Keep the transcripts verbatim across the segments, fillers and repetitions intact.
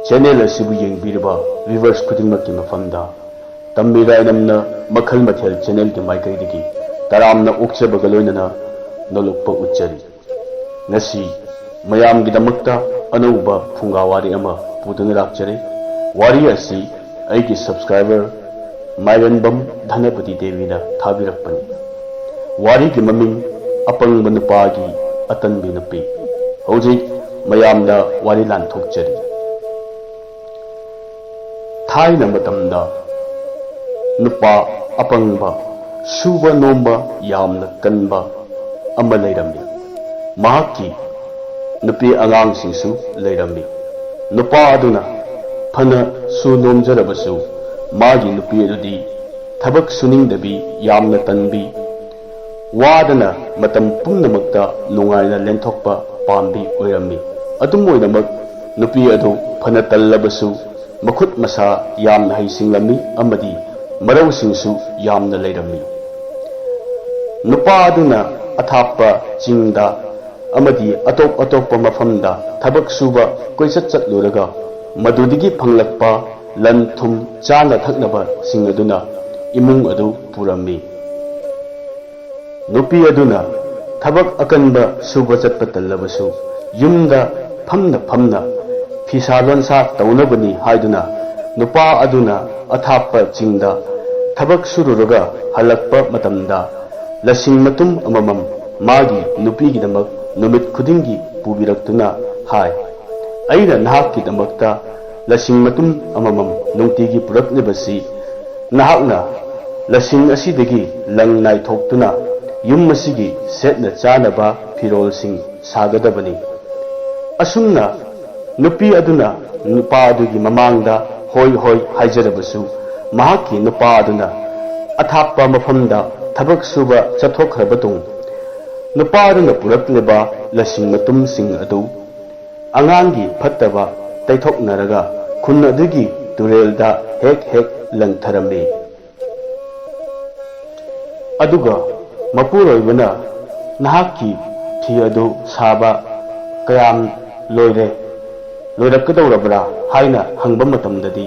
Channel ꯑꯁꯤꯕꯨ ꯌꯦꯡꯕꯤꯔꯤꯕ ꯚ꯭ꯌꯨꯋꯔꯁ ꯈꯨꯗꯤꯡꯃꯛꯀꯤ ꯃꯐꯝꯗ ꯇꯝꯕꯤꯔꯥꯏꯔꯝꯅ ꯃꯈꯜ ꯃꯊꯦꯜ ꯆꯦꯅꯦꯜꯒꯤ ꯃꯥꯏꯀꯩꯗꯒꯤ ꯇꯔꯥꯝꯅ ꯑꯣꯛꯆꯕꯒ ꯂꯣꯏꯅꯅ ꯅꯣꯂꯨꯛꯄ ꯎꯠꯆꯔꯤ꯫ ꯉꯁꯤ ꯃꯌꯥꯝꯒꯤꯗꯃꯛꯇ ꯑꯅꯧꯕ ꯐꯨꯡꯒꯥ ꯋꯥꯔꯤ ꯑꯃ ꯄꯨꯗꯨꯅ ꯂꯥꯛꯆꯔꯤ꯫ ꯋꯥꯔꯤ ꯑꯁꯤ ꯑꯩꯒꯤ ꯁꯕꯁꯀ꯭ꯔꯥꯏꯕꯔ ꯃꯥꯏꯔꯦꯟꯕꯝ ꯙꯅꯄꯇꯤ ꯗꯦꯕꯤꯅ ꯊꯥꯕꯤꯔꯛꯄꯅꯤ꯫ ꯋꯥꯔꯤꯒꯤ ꯃꯃꯤꯡ ꯑꯄꯪꯕ ꯅꯨꯄꯥꯒꯤ ꯑꯇꯟꯕꯤ ꯅꯨꯄꯤ꯫ ꯍꯧꯖꯤꯛ ꯃꯌꯥꯝꯗ ꯋꯥꯔꯤ ꯂꯥꯟꯊꯣꯛꯆꯔꯤ꯫ ꯊꯥꯏꯅ ꯃꯇꯝꯗ ꯅꯨꯄꯥ ꯑꯄꯪꯕ, ꯁꯨꯕ ꯅꯣꯝꯕ ꯌꯥꯝꯅ ꯀꯟꯕ ꯑꯃ ꯂꯩꯔꯝꯃꯤ꯫ ꯃꯍꯥꯛꯀꯤ ꯅꯨꯄꯤ ꯑꯉꯥꯡꯁꯤꯡꯁꯨ ꯂꯩꯔꯝꯃꯤ꯫ ꯅꯨꯄꯥ ꯑꯗꯨꯅ ꯐꯅ ꯁꯨ ꯅꯣꯝꯖꯔꯕꯁꯨ, ꯃꯥꯒꯤ ꯅꯨꯄꯤ ꯑꯗꯨꯗꯤ ꯊꯕꯛ ꯁꯨꯅꯤꯡꯗꯕꯤ, ꯌꯥꯝꯅ ꯇꯟꯕꯤ, ꯋꯥꯗꯅ ꯃꯇꯝ ꯄꯨꯝꯅꯃꯛꯇ ꯅꯨꯡꯉꯥꯏꯅ ꯂꯦꯟꯊꯣꯛꯄ ꯄꯥꯝꯕꯤ ꯑꯣꯏꯔꯝꯃꯤ꯫ ꯑꯗꯨꯝ ꯑꯣꯏꯅꯃꯛ, ꯅꯨꯄꯤ ꯑꯗꯨ ꯐꯅ ꯇꯜꯂꯕꯁꯨ, ꯃꯈꯨꯠ ꯃꯁꯥ ꯌꯥꯝꯅ ꯍꯩꯁꯤꯡꯂꯝꯃꯤ ꯑꯃꯗꯤ ꯃꯔꯧꯁꯤꯡꯁꯨ ꯌꯥꯝꯅ ꯂꯩꯔꯝꯃꯤ꯫ ꯅꯨꯄꯥ ꯑꯗꯨꯅ ꯑꯊꯥꯞꯄ ꯆꯤꯡꯗ ꯑꯃꯗꯤ ꯑꯇꯣꯞ ꯑꯇꯣꯞꯄ ꯃꯐꯝꯗ ꯊꯕꯛ ꯁꯨꯕ ꯀꯣꯏꯆꯠ ꯆꯠꯂꯨꯔꯒ, ꯃꯗꯨꯗꯒꯤ ꯐꯪꯂꯛꯄ ꯂꯟ ꯊꯨꯝ, ꯆꯥꯅ ꯊꯛꯅꯕꯁꯤꯡ ꯑꯗꯨꯅ ꯏꯃꯨꯡ ꯑꯗꯨ ꯄꯨꯔꯝꯃꯤ꯫ ꯅꯨꯄꯤ ꯑꯗꯨꯅ ꯊꯕꯛ ꯑꯀꯟꯕ ꯁꯨꯕ ꯆꯠꯄ ꯇꯜꯂꯕꯁꯨ, ꯌꯨꯝꯗ ꯐꯝꯅ ꯐꯝꯅ ꯐꯤꯁꯥ ꯂꯣꯟꯁꯥ ꯇꯧꯅꯕꯅꯤ ꯍꯥꯏꯗꯨꯅ, ꯅꯨꯄꯥ ꯑꯗꯨꯅ ꯑꯊꯥꯞꯄ ꯆꯤꯡꯗ ꯊꯕꯛ ꯁꯨꯔꯨꯔꯒ ꯍꯜꯂꯛꯄ ꯃꯇꯝꯗ, ꯂꯁꯤꯡ ꯃꯇꯨꯝ ꯑꯃꯃꯝ ꯃꯥꯒꯤ ꯅꯨꯄꯤꯒꯤꯗꯃꯛ ꯅꯨꯃꯤꯠ ꯈꯨꯗꯤꯡꯒꯤ ꯄꯨꯕꯤꯔꯛꯇꯨꯅ ꯍꯥꯏ, "ꯑꯩꯅ ꯅꯍꯥꯛꯀꯤꯗꯃꯛꯇ ꯂꯁꯤꯡ ꯃꯇꯨꯝ ꯑꯃꯃꯝ ꯅꯨꯡꯇꯤꯒꯤ ꯄꯨꯔꯛꯂꯤꯕꯁꯤ, ꯅꯍꯥꯛꯅ ꯂꯁꯤꯡ ꯑꯁꯤꯗꯒꯤ ꯂꯪ ꯅꯥꯏꯊꯣꯛꯇꯨꯅ ꯌꯨꯝ ꯑꯁꯤꯒꯤ ꯁꯦꯠꯅ ꯆꯥꯅꯕ ꯐꯤꯔꯣꯜꯁꯤꯡ ꯁꯥꯒꯗꯕꯅꯤ"꯫ ꯑꯁꯨꯝꯅ ꯅꯨꯄꯤ ꯑꯗꯨꯅ ꯅꯨꯄꯥ ꯑꯗꯨꯒꯤ ꯃꯃꯥꯡꯗ "ꯍꯣꯏ, ꯍꯣꯏ" ꯍꯥꯏꯖꯔꯕꯁꯨ, ꯃꯍꯥꯛꯀꯤ ꯅꯨꯄꯥ ꯑꯗꯨꯅ ꯑꯊꯥꯞꯄ ꯃꯐꯝꯗ ꯊꯕꯛ ꯁꯨꯕ ꯆꯠꯊꯣꯛꯈ꯭ꯔꯕ ꯇꯨꯡ, ꯅꯨꯄꯥ ꯑꯗꯨꯅ ꯄꯨꯔꯛꯂꯤꯕ ꯂꯁꯤꯡ ꯃꯇꯨꯝꯁꯤꯡ ꯑꯗꯨ ꯑꯉꯥꯡꯒꯤ ꯐꯠꯇꯕ ꯇꯩꯊꯣꯛꯅꯔꯒ ꯈꯨꯟ ꯑꯗꯨꯒꯤ ꯇꯨꯔꯦꯜꯗ ꯍꯦꯛ ꯍꯦꯛ ꯂꯪꯊꯔꯝꯃꯤ꯫ ꯑꯗꯨꯒ ꯃꯄꯨꯔꯣꯏꯕꯅ, "ꯅꯍꯥꯛꯀꯤ ꯐꯤ ꯑꯗꯨ ꯁꯥꯕ ꯀꯌꯥꯝ ꯂꯣꯏꯔꯦ? "ꯂꯣꯏꯔꯛꯀꯗꯧꯔꯕ꯭ꯔꯥ?" ꯍꯥꯏꯅ ꯍꯪꯕ ꯃꯇꯝꯗꯗꯤ,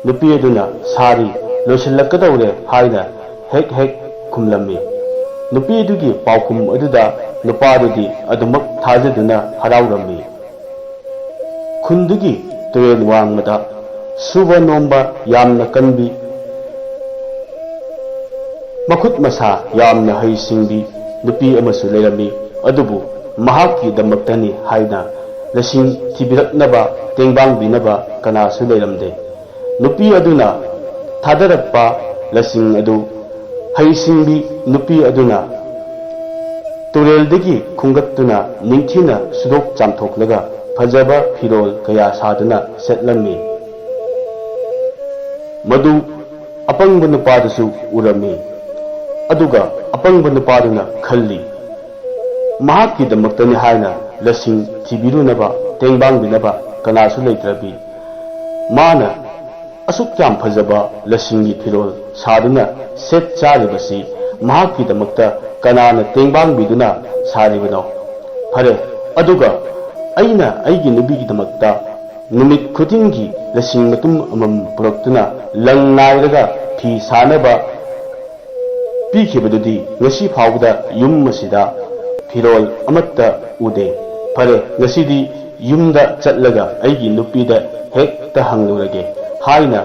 ꯅꯨꯄꯤ ꯑꯗꯨꯅ, "ꯁꯥꯔꯤ, ꯂꯣꯏꯁꯤꯜꯂꯛꯀꯗꯧꯔꯦ" ꯍꯥꯏꯅ ꯍꯦꯛ ꯍꯦꯛ ꯈꯨꯝꯂꯝꯃꯤ꯫ ꯅꯨꯄꯤ ꯑꯗꯨꯒꯤ ꯄꯥꯎꯈꯨꯝ ꯑꯗꯨꯗ ꯅꯨꯄꯥꯗꯨꯗꯤ ꯑꯗꯨꯃꯛ ꯊꯥꯖꯗꯨꯅ ꯍꯔꯥꯎꯔꯝꯃꯤ꯫ ꯈꯨꯟꯗꯨꯒꯤ ꯇꯨꯔꯦꯜ ꯋꯥꯡꯃꯗ ꯁꯨꯕ ꯅꯣꯝꯕ ꯌꯥꯝꯅ ꯀꯟꯕꯤ, ꯃꯈꯨꯠ ꯃꯁꯥ ꯌꯥꯝꯅ ꯍꯩꯁꯤꯡꯕꯤ ꯅꯨꯄꯤ ꯑꯃꯁꯨ ꯂꯩꯔꯝꯃꯤ꯫ ꯑꯗꯨꯕꯨ ꯃꯍꯥꯛꯀꯤꯗꯃꯛꯇꯅꯤ ꯍꯥꯏꯅ ꯂꯁꯤꯡ ꯊꯤꯕꯤꯔꯛꯅꯕ, ꯇꯦꯡꯕꯥꯡꯕꯤꯅꯕ ꯀꯅꯥꯁꯨ ꯂꯩꯔꯝꯗꯦ꯫ ꯅꯨꯄꯤ ꯑꯗꯨꯅ ꯊꯥꯗꯔꯛꯄ ꯂꯁꯤꯡ ꯑꯗꯨ ꯍꯩꯁꯤꯡꯕꯤ ꯅꯨꯄꯤ ꯑꯗꯨꯅ ꯇꯨꯔꯦꯜꯗꯒꯤ ꯈꯨꯡꯒꯠꯇꯨꯅ ꯅꯤꯡꯊꯤꯅ ꯁꯨꯗꯣꯛ ꯆꯥꯝꯊꯣꯛꯂꯒ ꯐꯖꯕ ꯐꯤꯔꯣꯜ ꯀꯌꯥ ꯁꯥꯗꯨꯅ ꯁꯦꯠꯂꯝꯃꯤ꯫ ꯃꯗꯨ ꯑꯄꯪꯕ ꯅꯨꯄꯥꯗꯨꯁꯨ ꯎꯔꯝꯃꯤ꯫ ꯑꯗꯨꯒ ꯑꯄꯪꯕ ꯅꯨꯄꯥꯗꯨꯅ ꯈꯜꯂꯤ, "ꯃꯍꯥꯛꯀꯤꯗꯃꯛꯇꯅꯤ ꯍꯥꯏꯅ ꯂꯁꯤꯡ ꯊꯤꯕꯤꯔꯨꯅꯕ, ꯇꯦꯡꯕꯥꯡꯕꯤꯅꯕ ꯀꯅꯥꯁꯨ ꯂꯩꯇ꯭ꯔꯕꯤ꯫ ꯃꯥꯅ ꯑꯁꯨꯛ ꯌꯥꯝ ꯐꯖꯕ ꯂꯁꯤꯡꯒꯤ ꯐꯤꯔꯣꯜ ꯁꯥꯗꯨꯅ ꯁꯦꯠ ꯆꯥꯔꯤꯕꯁꯤ ꯃꯍꯥꯛꯀꯤꯗꯃꯛꯇ ꯀꯅꯥꯅ ꯇꯦꯡꯕꯥꯡꯕꯤꯗꯨꯅ ꯁꯥꯔꯤꯕꯅꯣ? ꯐꯔꯦ, ꯑꯗꯨꯒ ꯑꯩꯅ ꯑꯩꯒꯤ ꯅꯨꯄꯤꯒꯤꯗꯃꯛꯇ ꯅꯨꯃꯤꯠ ꯈꯨꯗꯤꯡꯒꯤ ꯂꯁꯤꯡ ꯃꯇꯨꯝ ꯑꯃꯃꯝ ꯄꯨꯔꯛꯇꯨꯅ ꯂꯪ ꯅꯥꯏꯔꯒ ꯐꯤ ꯁꯥꯅꯕ ꯄꯤꯈꯤꯕꯗꯨꯗꯤ ꯉꯁꯤ ꯐꯥꯎꯕꯗ ꯌꯨꯝ ꯑꯁꯤꯗ ꯐꯤꯔꯣꯜ ꯑꯃꯠꯇ ꯎꯗꯦ꯫ ꯐꯔꯦ, ꯉꯁꯤꯗꯤ ꯌꯨꯝꯗ ꯆꯠꯂꯒ ꯑꯩꯒꯤ ꯅꯨꯄꯤꯗ ꯍꯦꯛꯇ ꯍꯪꯂꯨꯔꯒꯦ" ꯍꯥꯏꯅ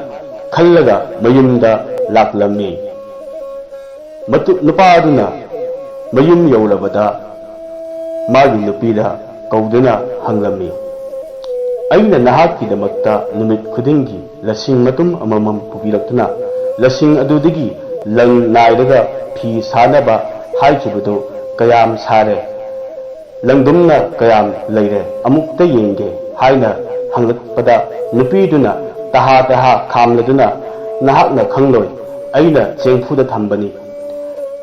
ꯈꯜꯂꯒ ꯃꯌꯨꯝꯗ ꯂꯥꯛꯂꯝꯃꯤ꯫ ꯃꯇꯨ-, ꯅꯨꯄꯥ ꯑꯗꯨꯅ ꯃꯌꯨꯝ ꯌꯧꯔꯕꯗ ꯃꯥꯒꯤ ꯅꯨꯄꯤꯗ ꯀꯧꯗꯨꯅ ꯍꯪꯂꯝꯃꯤ, "ꯑꯩꯅ ꯅꯍꯥꯛꯀꯤꯗꯃꯛꯇ ꯅꯨꯃꯤꯠ ꯈꯨꯗꯤꯡꯒꯤ ꯂꯁꯤꯡ ꯃꯇꯨꯝ ꯑꯃꯃꯝ ꯄꯨꯕꯤꯔꯛꯇꯨꯅ ꯂꯁꯤꯡ ꯑꯗꯨꯗꯒꯤ ꯂꯪ ꯅꯥꯏꯔꯒ ꯐꯤ ꯁꯥꯅꯕ ꯍꯥꯏꯈꯤꯕꯗꯨ ꯀꯌꯥꯝ ꯁꯥꯔꯦ? ꯂꯪꯗꯨꯝꯅ ꯀꯌꯥꯝ ꯂꯩꯔꯦ? ꯑꯃꯨꯛꯇ ꯌꯦꯡꯒꯦ" ꯍꯥꯏꯅ ꯍꯪꯂꯛꯄꯗ, ꯅꯨꯄꯤꯗꯨꯅ ꯇꯍꯥ ꯇꯍꯥ ꯈꯥꯝꯂꯗꯨꯅ, "ꯅꯍꯥꯛꯅ ꯈꯪꯂꯣꯏ, ꯑꯩꯅ ꯆꯦꯡꯐꯨꯗ ꯊꯝꯕꯅꯤ꯫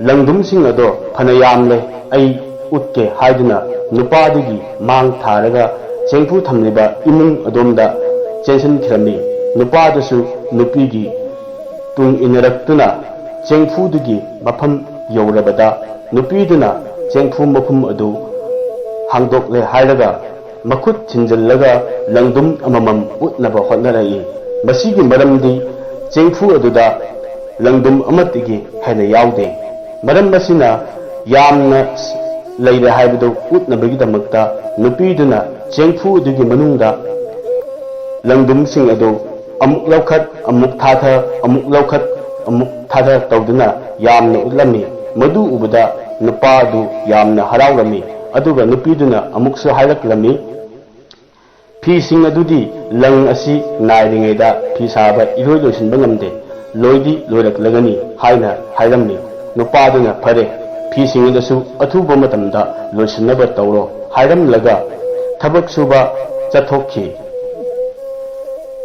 ꯂꯪꯗꯨꯝꯁꯤꯡ ꯑꯗꯣ ꯐꯅ ꯌꯥꯝꯂꯦ, ꯑꯩ ꯎꯠꯀꯦ" ꯍꯥꯏꯗꯨꯅ ꯅꯨꯄꯥꯗꯨꯒꯤ ꯃꯥꯡ ꯊꯥꯔꯒ ꯆꯦꯡꯐꯨ ꯊꯝꯂꯤꯕ ꯏꯃꯨꯡ ꯑꯗꯣꯝꯗ ꯆꯦꯟꯁꯤꯟꯈꯤꯔꯝꯃꯤ꯫ ꯅꯨꯄꯥꯗꯨꯁꯨ ꯅꯨꯄꯤꯒꯤ ꯇꯨꯡ ꯏꯟꯅꯔꯛꯇꯨꯅ ꯆꯦꯡꯐꯨꯗꯨꯒꯤ ꯃꯐꯝ ꯌꯧꯔꯕꯗ, ꯅꯨꯄꯤꯗꯨꯅ ꯆꯦꯡꯐꯨ ꯃꯈꯨꯝ ꯑꯗꯨ ꯍꯥꯡꯗꯣꯛꯂꯦ ꯍꯥꯏꯔꯒ ꯃꯈꯨꯠ ꯊꯤꯟꯖꯤꯜꯂꯒ ꯂꯪꯗꯨꯝ ꯑꯃꯃꯝ ꯎꯠꯅꯕ ꯍꯣꯠꯅꯔꯛꯏ꯫ ꯃꯁꯤꯒꯤ ꯃꯔꯝꯗꯤ ꯆꯦꯡꯐꯨ ꯑꯗꯨꯗ ꯂꯪꯗꯨꯝ ꯑꯃꯠꯇꯒꯤ ꯍꯦꯟꯅ ꯌꯥꯎꯗꯦ꯫ ꯃꯔꯝ ꯑꯁꯤꯅ ꯌꯥꯝꯅ ꯂꯩꯔꯦ ꯍꯥꯏꯕꯗꯨ ꯎꯠꯅꯕꯒꯤꯗꯃꯛꯇ ꯅꯨꯄꯤꯗꯨꯅ ꯆꯦꯡꯐꯨ ꯑꯗꯨꯒꯤ ꯃꯅꯨꯡꯗ ꯂꯪꯗꯨꯝꯁꯤꯡ ꯑꯗꯨ ꯑꯃꯨꯛ ꯂꯧꯈꯠ, ꯑꯃꯨꯛ ꯊꯥꯊ, ꯑꯃꯨꯛ ꯂꯧꯈꯠ, ꯑꯃꯨꯛ ꯊꯥꯊ ꯇꯧꯗꯨꯅ ꯌꯥꯝꯅ ꯎꯠꯂꯝꯃꯤ꯫ ꯃꯗꯨ ꯎꯕꯗ ꯅꯨꯄꯥ ꯑꯗꯨ ꯌꯥꯝꯅ ꯍꯔꯥꯎꯔꯝꯃꯤ, ꯑꯗꯨꯒ ꯅꯨꯄꯤꯗꯨꯅ ꯑꯃꯨꯛꯁꯨ ꯍꯥꯏꯔꯛꯂꯝꯃꯤ, "ꯐꯤꯁꯤꯡ ꯑꯗꯨꯗꯤ ꯂꯪ ꯑꯁꯤ ꯅꯥꯏꯔꯤꯉꯩꯗ ꯐꯤ ꯁꯥꯕ ꯏꯂꯣꯏ ꯂꯣꯏꯁꯤꯟꯕ ꯉꯝꯗꯦ, ꯂꯣꯏꯗꯤ ꯂꯣꯏꯔꯛꯂꯒꯅꯤ" ꯍꯥꯏꯅ ꯍꯥꯏꯔꯝꯃꯤ꯫ ꯅꯨꯄꯥꯗꯨꯅ, "ꯐꯔꯦ, ꯐꯤꯁꯤꯡ ꯑꯗꯨꯁꯨ ꯑꯊꯨꯕ ꯃꯇꯝꯗ ꯂꯣꯏꯁꯤꯟꯅꯕ ꯇꯧꯔꯣ" ꯍꯥꯏꯔꯝꯂꯒ ꯊꯕꯛ ꯁꯨꯕ ꯆꯠꯊꯣꯛꯈꯤ꯫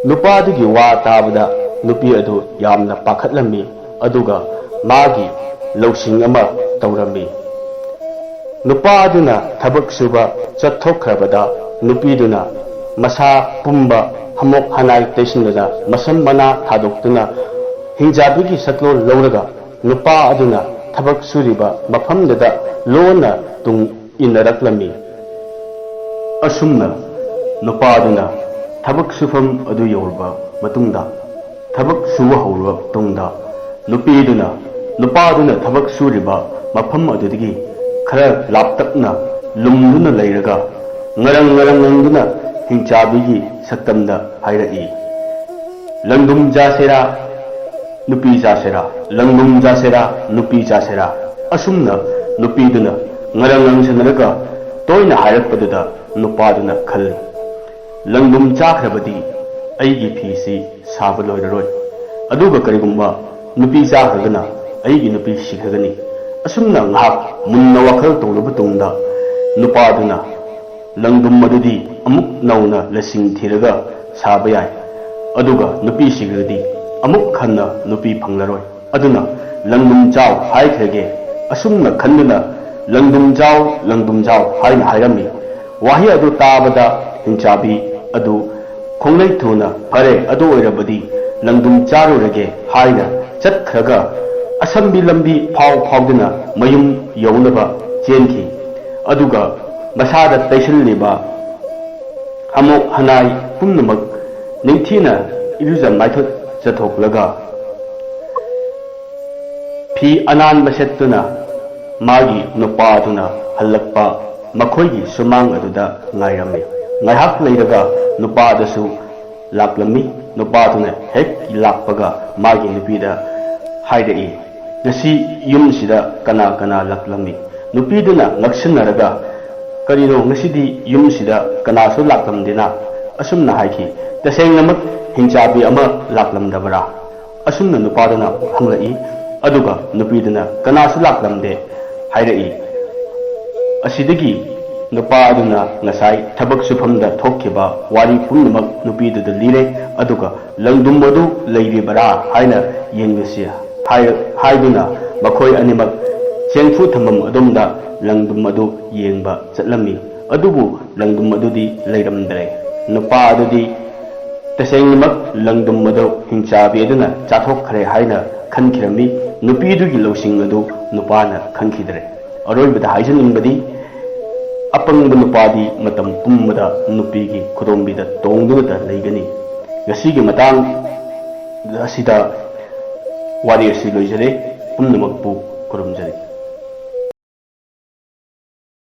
ꯅꯨꯄꯥꯗꯨꯒꯤ ꯋꯥ ꯇꯥꯕꯗ ꯅꯨꯄꯤ ꯑꯗꯨ ꯌꯥꯝꯅ ꯄꯥꯈꯠꯂꯝꯃꯤ, ꯑꯗꯨꯒ ꯃꯥꯒꯤ ꯂꯧꯁꯤꯡ ꯑꯃ ꯇꯧꯔꯝꯃꯤ꯫ ꯅꯨꯄꯥ ꯑꯗꯨꯅ ꯊꯕꯛ ꯁꯨꯕ ꯆꯠꯊꯣꯛꯈ꯭ꯔꯕꯗ ꯅꯨꯄꯤꯗꯨꯅ ꯃꯁꯥ ꯄꯨꯝꯕ ꯍꯃꯣꯛ ꯍꯅꯥꯏ ꯇꯩꯁꯤꯟꯗꯨꯅ ꯃꯁꯝ ꯃꯅꯥ ꯊꯥꯗꯣꯛꯇꯨꯅ ꯍꯤꯡꯆꯥꯕꯤꯒꯤ ꯁꯛꯂꯣꯟ ꯂꯧꯔꯒ ꯅꯨꯄꯥ ꯑꯗꯨꯅ ꯊꯕꯛ ꯁꯨꯔꯤꯕ ꯃꯐꯝꯗꯨꯗ ꯂꯣꯟꯅ ꯇꯨꯡ ꯏꯟꯅꯔꯛꯂꯝꯃꯤ꯫ ꯑꯁꯨꯝꯅ ꯅꯨꯄꯥꯗꯨꯅ ꯊꯕꯛ ꯁꯨꯐꯝ ꯑꯗꯨ ꯌꯧꯔꯕ ꯃꯇꯨꯡꯗ, ꯊꯕꯛ ꯁꯨꯕ ꯍꯧꯔꯕ ꯇꯨꯡꯗ, ꯅꯨꯄꯤꯗꯨꯅ ꯅꯨꯄꯥꯗꯨꯅ ꯊꯕꯛ ꯁꯨꯔꯤꯕ ꯃꯐꯝ ꯑꯗꯨꯗꯒꯤ ꯈꯔ ꯂꯥꯞꯇꯛꯅ ꯂꯨꯝꯗꯨꯅ ꯂꯩꯔꯒ ꯉꯔꯪ ꯉꯔꯪ ꯉꯪꯗꯨꯅ ꯍꯤꯡꯆꯥꯕꯤꯒꯤ ꯁꯛꯇꯝꯗ ꯍꯥꯏꯔꯛꯏ, "ꯂꯪꯗꯨꯝ ꯆꯥꯁꯤꯔꯥ, ꯅꯨꯄꯤ ꯆꯥꯁꯤꯔꯥ, ꯂꯪꯗꯨꯝ ꯆꯥꯁꯤꯔꯥ, ꯅꯨꯄꯤ ꯆꯥꯁꯤꯔꯥ?" ꯑꯁꯨꯝꯅ ꯅꯨꯄꯤꯗꯨꯅ ꯉꯔꯪ ꯉꯪꯁꯟꯅꯔꯒ ꯇꯣꯏꯅ ꯍꯥꯏꯔꯛꯄꯗꯨꯗ ꯅꯨꯄꯥꯗꯨꯅ ꯈꯜꯂꯤ, "ꯂꯪꯗꯨꯝ ꯆꯥꯈ꯭ꯔꯕꯗꯤ ꯑꯩꯒꯤ ꯐꯤꯁꯤ ꯁꯥꯕ ꯂꯣꯏꯔꯔꯣꯏ꯫ ꯑꯗꯨꯒ ꯀꯔꯤꯒꯨꯝꯕ ꯅꯨꯄꯤ ꯆꯥꯈ꯭ꯔꯒꯅ ꯑꯩꯒꯤ ꯅꯨꯄꯤ ꯁꯤꯈ꯭ꯔꯒꯅꯤ꯫" ꯑꯁꯨꯝꯅ ꯉꯥꯏꯍꯥꯛ ꯃꯨꯟꯅ ꯋꯥꯈꯜ ꯇꯧꯔꯕ ꯇꯨꯡꯗ ꯅꯨꯄꯥꯗꯨꯅ, "ꯂꯪꯗꯨꯝ ꯑꯗꯨꯗꯤ ꯑꯃꯨꯛ ꯅꯧꯅ ꯂꯁꯤꯡ ꯊꯤꯔꯒ ꯁꯥꯕ ꯌꯥꯏ, ꯑꯗꯨꯒ ꯅꯨꯄꯤ ꯁꯤꯈ꯭ꯔꯗꯤ ꯑꯃꯨꯛ ꯍꯟꯅ ꯅꯨꯄꯤ ꯐꯪꯂꯔꯣꯏ꯫ ꯑꯗꯨꯅ ꯂꯪꯗꯨꯝ ꯆꯥꯎ ꯍꯥꯏꯈ꯭ꯔꯒꯦ꯫" ꯑꯁꯨꯝꯅ ꯈꯟꯗꯨꯅ, "ꯂꯪꯗꯨꯝ ꯆꯥꯎ, ꯂꯪꯗꯨꯝ ꯆꯥꯎ" ꯍꯥꯏꯅ ꯍꯥꯏꯔꯝꯃꯤ꯫ ꯋꯥꯍꯩ ꯑꯗꯨ ꯇꯥꯕꯗ ꯍꯤꯡꯆꯥꯕꯤ ꯑꯗꯨ ꯈꯣꯡꯂꯩ ꯊꯨꯅ, "ꯐꯔꯦ, ꯑꯗꯨ ꯑꯣꯏꯔꯕꯗꯤ ꯂꯪꯗꯨꯝ ꯆꯥꯔꯨꯔꯒꯦ" ꯍꯥꯏꯅ ꯆꯠꯈ꯭ꯔꯒ ꯑꯁꯝꯕꯤ ꯂꯝꯕꯤ ꯐꯥꯎ ꯐꯥꯎꯗꯨꯅ ꯃꯌꯨꯝ ꯌꯧꯅꯕ ꯆꯦꯟꯈꯤ꯫ ꯑꯗꯨꯒ ꯃꯁꯥꯗ ꯇꯩꯁꯤꯜꯂꯤꯕ ꯑꯃꯨꯛ ꯍꯅꯥꯏ ꯄꯨꯝꯅꯃꯛ ꯅꯤꯡꯊꯤꯅ ꯏꯔꯨꯖ ꯃꯥꯏꯊꯖꯊꯣꯛꯂꯒ ꯐꯤ ꯑꯅꯥꯟꯕ ꯁꯦꯠꯇꯨꯅ ꯃꯥꯒꯤ ꯅꯨꯄꯥꯗꯨꯅ ꯍꯜꯂꯛꯄ ꯃꯈꯣꯏꯒꯤ ꯁꯨꯃꯥꯡ ꯑꯗꯨꯗ ꯉꯥꯏꯔꯝꯃꯤ꯫ ꯉꯥꯏꯍꯥꯛ ꯂꯩꯔꯒ ꯅꯨꯄꯥꯗꯨꯁꯨ ꯂꯥꯛꯂꯝꯃꯤ꯫ ꯅꯨꯄꯥꯗꯨꯅ ꯍꯦꯛ ꯂꯥꯛꯄꯒ ꯃꯥꯒꯤ ꯅꯨꯄꯤꯗ ꯍꯥꯏꯔꯛꯏ, "ꯉꯁꯤ ꯌꯨꯝꯁꯤꯗ ꯀꯅꯥ ꯀꯅꯥ ꯂꯥꯛꯂꯝꯃꯤ?" ꯅꯨꯄꯤꯗꯨꯅ ꯉꯛꯁꯤꯟꯅꯔꯒ, "ꯀꯔꯤꯅꯣ, ꯉꯁꯤꯗꯤ ꯌꯨꯝꯁꯤꯗ ꯀꯅꯥꯁꯨ ꯂꯥꯛꯂꯝꯗꯦꯅ?" ꯑꯁꯨꯝꯅ ꯍꯥꯏꯈꯤ꯫ "ꯇꯁꯦꯡꯅꯃꯛ ꯍꯤꯡꯆꯥꯕꯤ ꯑꯃ ꯂꯥꯛꯂꯝꯗꯕꯔꯥ?" ꯑꯁꯨꯝꯅ ꯅꯨꯄꯥꯗꯨꯅ ꯍꯪꯂꯛꯏ꯫ ꯑꯗꯨꯒ ꯅꯨꯄꯤꯗꯨꯅ, "ꯀꯅꯥꯁꯨ ꯂꯥꯛꯂꯝꯗꯦ" ꯍꯥꯏꯔꯛꯏ꯫ ꯑꯁꯤꯗꯒꯤ ꯅꯨꯄꯥ ꯑꯗꯨꯅ ꯉꯁꯥꯏ ꯊꯕꯛ ꯁꯨꯐꯝꯗ ꯊꯣꯛꯈꯤꯕ ꯋꯥꯔꯤ ꯄꯨꯝꯅꯃꯛ ꯅꯨꯄꯤꯗꯨꯗ ꯂꯤꯔꯦ꯫ ꯑꯗꯨꯒ ꯂꯪꯗꯨꯝ ꯑꯗꯨ ꯂꯩꯔꯤꯕꯔꯥ ꯍꯥꯏꯅ ꯌꯦꯡꯂꯨꯁꯤ ꯍꯥꯏ-, ꯍꯥꯏꯗꯨꯅ ꯃꯈꯣꯏ ꯑꯅꯤꯃꯛ ꯆꯦꯡꯐꯨ ꯊꯝꯐꯝ ꯑꯗꯣꯝꯗ ꯂꯪꯗꯨꯝ ꯑꯗꯨ ꯌꯦꯡꯕ ꯆꯠꯂꯝꯃꯤ꯫ ꯑꯗꯨꯕꯨ ꯂꯪꯗꯨꯝ ꯑꯗꯨꯗꯤ ꯂꯩꯔꯝꯗ꯭ꯔꯦ꯫ ꯅꯨꯄꯥ ꯑꯗꯨꯗꯤ ꯇꯁꯦꯡꯅꯃꯛ ꯂꯪꯗꯨꯝ ꯑꯗꯨ ꯍꯤꯡꯆꯥꯕꯤ ꯑꯗꯨꯅ ꯆꯥꯊꯣꯛꯈ꯭ꯔꯦ ꯍꯥꯏꯅ ꯈꯟꯈꯤꯔꯝꯃꯤ꯫ ꯅꯨꯄꯤꯗꯨꯒꯤ ꯂꯧꯁꯤꯡ ꯑꯗꯨ ꯅꯨꯄꯥꯅ ꯈꯪꯈꯤꯗ꯭ꯔꯦ꯫ ꯑꯔꯣꯏꯕꯗ ꯍꯥꯏꯖꯅꯤꯡꯕꯗꯤ, ꯑꯄꯪꯕ ꯅꯨꯄꯥꯗꯤ ꯃꯇꯝ ꯄꯨꯝꯕꯗ ꯅꯨꯄꯤꯒꯤ ꯈꯨꯗꯣꯝꯕꯤꯗ ꯇꯣꯡꯗꯨꯅꯇ ꯂꯩꯒꯅꯤ꯫ ꯉꯁꯤꯒꯤ ꯃꯇꯥꯡ ꯑꯁꯤꯗ ꯋꯥꯔꯤ ꯑꯁꯤ ꯂꯣꯏꯖꯔꯦ꯫ ꯄꯨꯝꯅꯃꯛꯄꯨ ꯈꯨꯔꯨꯝꯖꯔꯤ꯫